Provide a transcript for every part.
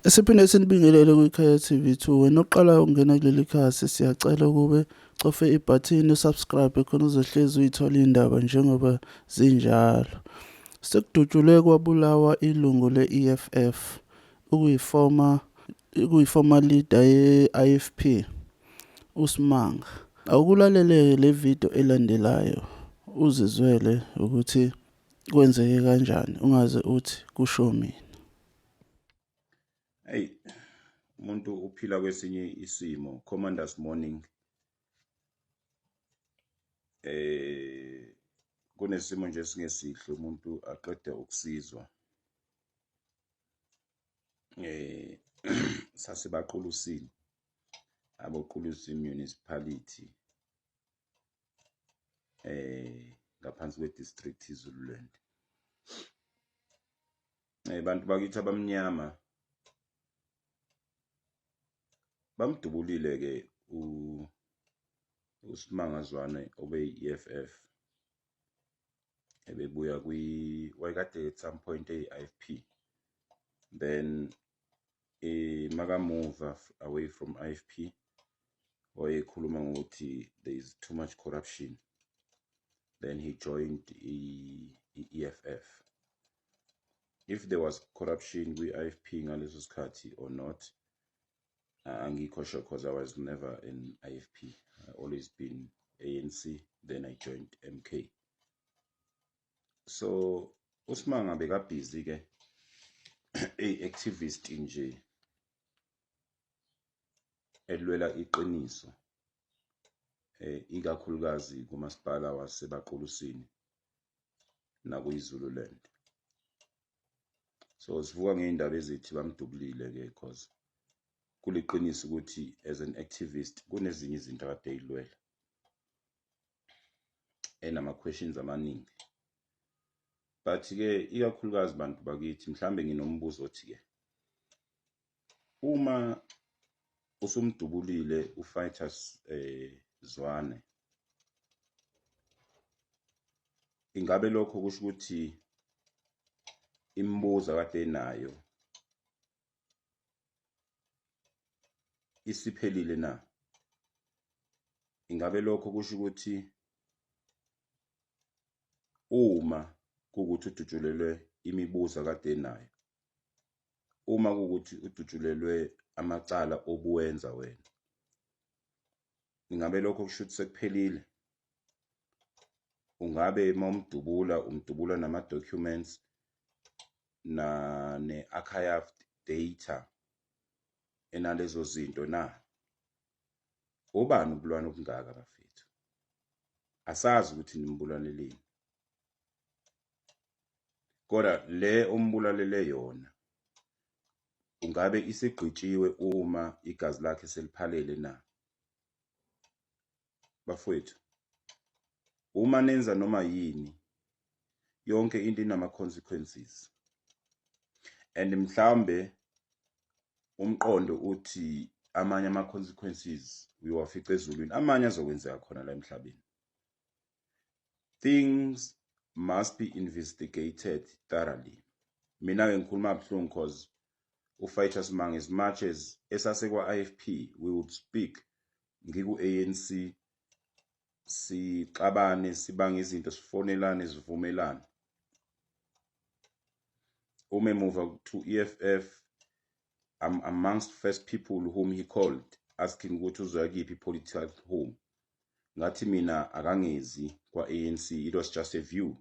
Siphinde sinibingelele kwiKhaya TV 2. Wena oqala ukungena kuleli khasi, siyacela ukube cofe ibhathini usubscribe khona uzohlezi uyithola iy'ndaba njengoba zinjalo. Sekudutshulwe kwabulawa ilungu le-EFF okuyi-former leader ye-IFP uSimanga. Awukulalele le video elandelayo uzizwele ukuthi kwenzeke kanjani, ungaze uthi kusho mina. Hey, umuntu uphila kwesinye isimo. Commanders morning. Kunesimo nje esingesihle umuntu aqede ukusizwa. SaseBaqulusini, aboQulusi Municipality, ngaphansi kwe-district iZululand. Bantu bakithi abamnyama bamdubulile ke uSimanga Zwane obeyi-EFF, ebebuya kwi wayekade at some point eyi-IFP, then maka-move away from IFP wayekhuluma ngokuthi there is too much corruption, then he joined i-EFF. If there was corruption kwi-IFP ngaleso sikhathi or not, angikho sure, because I was never in IFP. I always been ANC, then I joined MK. So uSimanga beka-busy ke a-activist nje elwela iqiniso, ikakhulukazi kumasipala waseBaqulusini nakuyiZululand. So sivuka ngey'ndaba ezithi bamdubulile ke, cause kuliqiniso ukuthi as an activist kunezinye izinto akade ey'lwela enama-questions amaningi. But ke ikakhulukazi bantu bakithi, mhlambe nginombuzo othi ke uma usumdubulile uFighters Zwane, ingabe lokho kusho ukuthi imibuzo akade enayo isiphelile na? Ingabe lokho kusho ukuthi uma kuwukuthi udutshulelwe imibuzo akade enayo, uma kuwukuthi udutshulelwe amacala obuwenza wena, ingabe lokho kusho ukuthi sekuphelile? Ungabe mawumdubula umdubula nama-documents na ne-archived data enalezo zinto na? Obani ubulwane obungaka bafethu? Asazi ukuthi nimbulaleleni, kodwa le ombulalele yona ungabe isigqitshiwe uma igazi lakhe seliphalele na? Bafowethu, uma nenza noma yini, yonke into inama-consequences, and mhlambe umqondo uthi amanye ama-consequences uyowafica ezulwini, amanye azokwenzeka khona la emhlabeni. Things must be investigated thoroughly. Mina-ke ngikhuluma kabuhlungu cause uFighter Simanga, as much as esasekwa-IFP we would speak, ngiku-ANC sixabane, sibange izinto, sifonelane, sivumelane. Uma emuva to EFF, I'm amongst first people whom he called asking ukuthi uzoya kuyiphi political home. Ngathi mina akangezi kwa-ANC. It was just a view,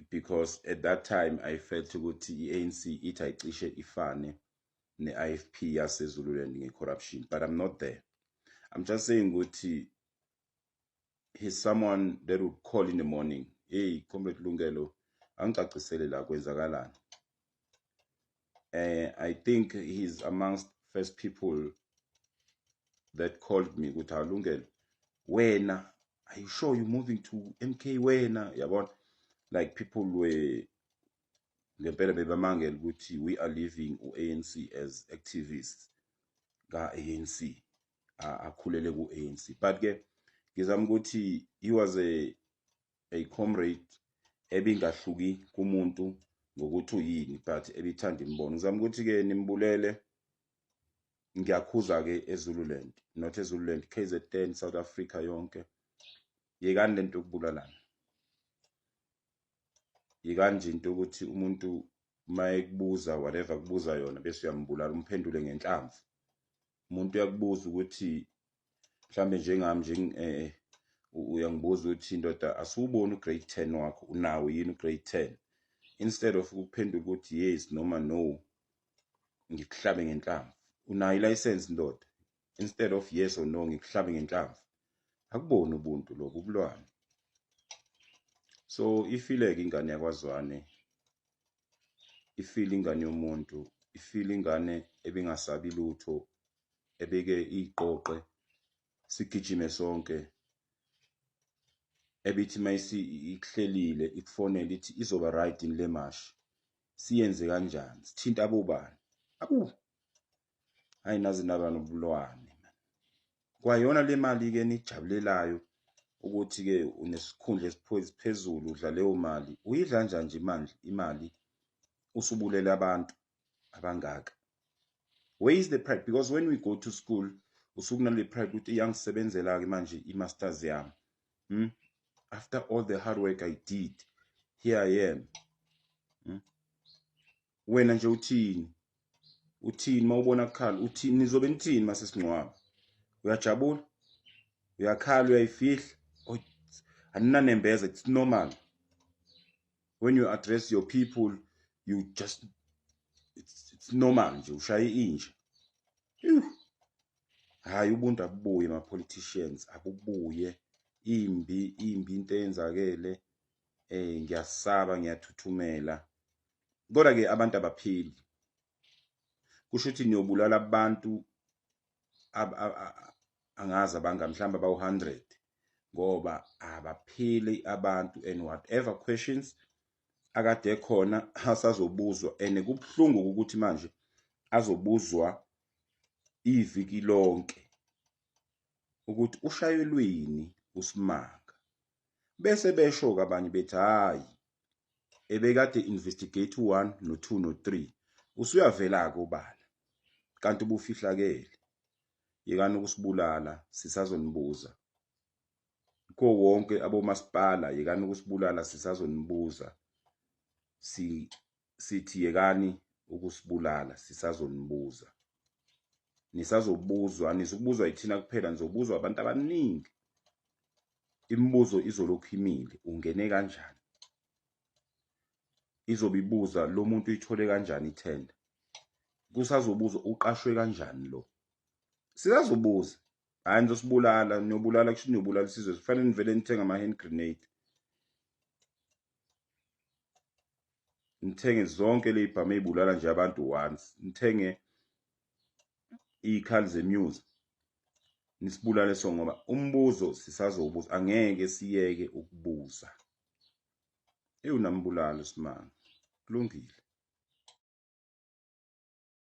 because at that time I felt ukuthi i-ANC ithi ayicishe ifane ne-IFP yaseZululand nge-corruption, but I'm not there. I'm just saying ukuthi he's someone that would call in the morning, "Hey Comrade Lungelo, angicacisele la kwenzakalani." I think he's amongst first people that called me ukuthi, "Alungelo wena, are you sure you're moving to MK wena?" Yabona, like people were ngempela bebamangela ukuthi we are leaving u-ANC as activists ka-ANC akhulele ku-ANC. But ke ngizama ukuthi he was a comrade ebingahluki kumuntu. Ngokuthi uyini, but ebithanda imibono. Ngizama ukuthi-ke nimbulele. Ngiyakhuza-ke eZululand, not eZululand, KZN, South Africa yonke. Yekani lento yokubulalana. Yekani nje into yokuthi umuntu uma ekubuza whatever kubuza yona bese uyambulala, umphendule ngenhlamvu. Umuntu uyakubuza ukuthi mhlambe njengami nje, uyangibuza ukuthi, "Ndoda, asiwuboni ugrade 10 wakho, unawo yini ugrade 10?" Instead of ukuphendula ukuthi yes noma no, ngikuhlabe ngenhlamvu. "Unayo ilayisensi, ndoda?" Instead of yes or no, ngikuhlabe ngenhlamvu. Akuboni ubuntu lobu, ubulwane. So ifile-ke ingane yakwaZwane, ifile ingane yomuntu, ifile ingane ebingasabi lutho, ebeke iqoqe sigijime sonke, ebithi mayisi ikuhlelile ikufonele ithi izoba right in le mashi, siyenze kanjani, sithinta abobani, abu hayi naze naba nobulwane. Kwayona le mali-ke nijabulelayo ukuthi-ke unesikhundla esiphezulu, udla leyo mali, uyidla kanjani nje imali, imali usubulele abantu abangaka? Where is the pride? Because when we go to school, usukunale pride ukuthi iyangisebenzela-ke manje i-masters yami, After all the hard work I did, here I am, Wena nje uthini, uthini mawubona kukhala? Uthini? Nizobe nithini mase singcwaba? Uyajabula, uyakhala, uyayifihla? Oh, aninanembeza. It's normal when you address your people, you just it's normal nje, ushaye inja. Hayi, ubuntu abubuye, ma politicians, abubuye. Imbi, imbi into eyenzakele. Ngiyasaba, ngiyathuthumela, kodwa ke abantu abaphili. Kusho ukuthi niyobulala abantu angazi abanga mhlawumbe abawu-100, ngoba abaphili abantu, and whatever questions akade khona asazobuzwa, and kubuhlungu ukuthi manje azobuzwa iviki lonke ukuthi ushayelweni uSimanga, bese besho-ke abanye bethi hhayi, ebekade investigate u-1 no-2 no-3, usuyavela-ke obala kanti ubufihlakele. Yekani ukusibulala, sisazonibuza. Kuwo wonke abomasipala, yekani ukusibulala, sisazonibuza. Sithi yekani ukusibulala, sisazonibuza. Nisazobuzwa, anizukubuzwa yithina kuphela, nizobuzwa abantu abaningi. Imibuzo izolokhu imile: ungene kanjani? Izobe ibuza lo muntu uyithole kanjani ithenda. Kusazobuzwa uqashwe kanjani lo. Sisazobuza. Hhayi, nizosibulala, niyobulala, kusho niyobulala isizwe. Kufanele nivele nithenge ama-hand grenade. Nithenge zonke ley'bhamu ey'bulala nje abantu once. Nithenge iy'khali zemyuza. Nisibulale so, ngoba umbuzo sisazowubuza, angeke siyeke ukubuza. Ewu, nambulala uSimanga. Kulungile.